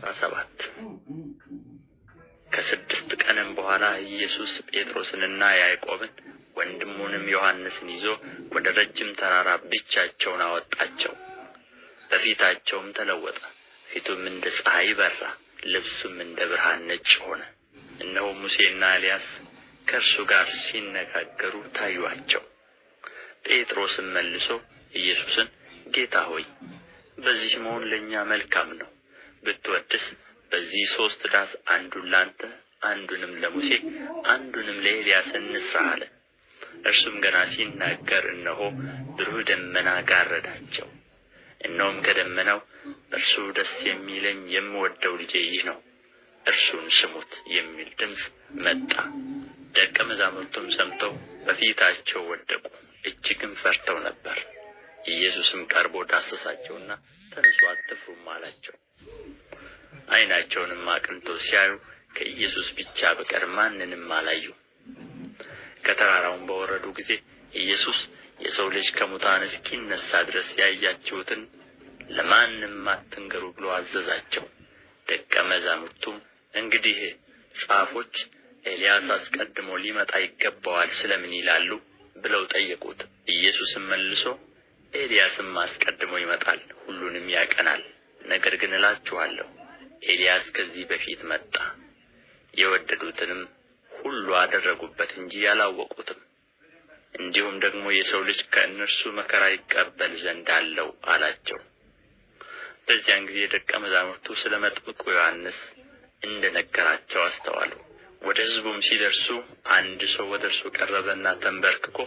17። ከ6 ቀንም በኋላ ኢየሱስ ጴጥሮስንና ያዕቆብን ወንድሙንም ዮሐንስን ይዞ ወደ ረጅም ተራራ ብቻቸውን አወጣቸው። በፊታቸውም ተለወጠ፣ ፊቱም እንደ ፀሐይ በራ፣ ልብሱም እንደ ብርሃን ነጭ ሆነ። እነሆም ሙሴና ኤልያስ ከእርሱ ጋር ሲነጋገሩ ታዩአቸው። ጴጥሮስም መልሶ ኢየሱስን ጌታ ሆይ፣ በዚህ መሆን ለእኛ መልካም ነው፤ ብትወድስ በዚህ ሦስት ዳስ አንዱን ለአንተ፣ አንዱንም ለሙሴ፣ አንዱንም ለኤልያስ እንሥራ አለ። እርሱም ገና ሲናገር እነሆ ብሩህ ደመና ጋረዳቸው። እነሆም ከደመናው በእርሱ ደስ የሚለኝ የምወደው ልጄ ይህ ነው፣ እርሱን ስሙት የሚል ድምፅ መጣ። ደቀ መዛሙርቱም ሰምተው በፊታቸው ወደቁ፣ እጅግም ፈርተው ነበር። ኢየሱስም ቀርቦ ዳሰሳቸውና ተነሡ፣ አትፍሩም አላቸው። ዓይናቸውንም አቅንተው ሲያዩ ከኢየሱስ ብቻ በቀር ማንንም አላዩም። ከተራራውም በወረዱ ጊዜ ኢየሱስ የሰው ልጅ ከሙታን እስኪነሣ ድረስ ያያችሁትን ለማንም አትንገሩ ብሎ አዘዛቸው። ደቀ መዛሙርቱም እንግዲህ ጻፎች ኤልያስ አስቀድሞ ሊመጣ ይገባዋል ስለ ምን ይላሉ ብለው ጠየቁት። ኢየሱስም መልሶ ኤልያስማ አስቀድሞ ይመጣል፣ ሁሉንም ያቀናል። ነገር ግን እላችኋለሁ፣ ኤልያስ ከዚህ በፊት መጣ፣ የወደዱትንም ሁሉ አደረጉበት እንጂ አላወቁትም። እንዲሁም ደግሞ የሰው ልጅ ከእነርሱ መከራ ይቀበል ዘንድ አለው አላቸው። በዚያን ጊዜ ደቀ መዛሙርቱ ስለ መጥምቁ ዮሐንስ እንደ ነገራቸው አስተዋሉ። ወደ ሕዝቡም ሲደርሱ አንድ ሰው ወደ እርሱ ቀረበና ተንበርክኮ